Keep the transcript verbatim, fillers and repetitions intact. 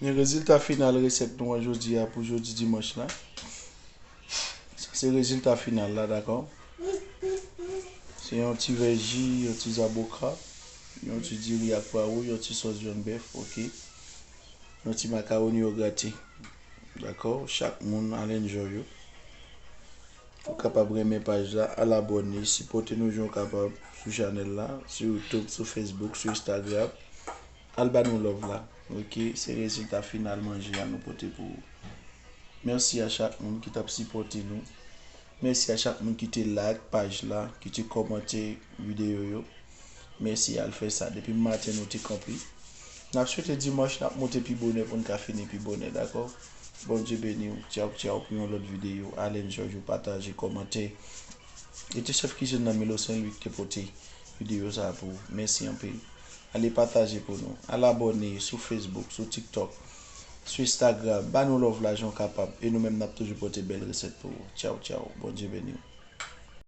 Men rezilta final resèt nou an jodi a pou jodi dimanch la. Sa se rezilta final la, dakò? Se yon ti vèji, yon ti zaboka, yon ti diri ak pwa wouj, yon ti sòs vyann bèf, oke. Yon ti makawoni yo grate. Dakò? Chak moun al enjoy yo. Ou kapab renmen paj la, al abòne, sipòte nou jan w kapab sou chanèl la, sou YouTube, sou Facebook, sou Instagram. Al ba nou love la. Oke, se rezilta final manje a nou pote pou ou. Mèsi a chak moun ki t ap sipòte nou. Mèsi a chak moun ki te like paj la, ki te kòmante videyo yo. Mèsi al fè sa. Depi maten nou te kanpe. N ap swete dimanch n ap monte pi bonè pou n ka fini pi bonè, dakò? Bondye beni w. Tchaw, tchaw pou yon lòt videyo. Al enjoy ou, pataje, kòmante. E te chèf kizin nan Milo Sen Lwi ki te pote videyo sa a pou ou. Mèsi anpil. Ale pataje pou nou. Al abòne sou Facebook, sou TikTok, sou Instagram. Ba nou love la jan w kapab. E nou menm n ap toujou pote bèl resèt pou ou. Tchaw, tchaw. Bondye beni w.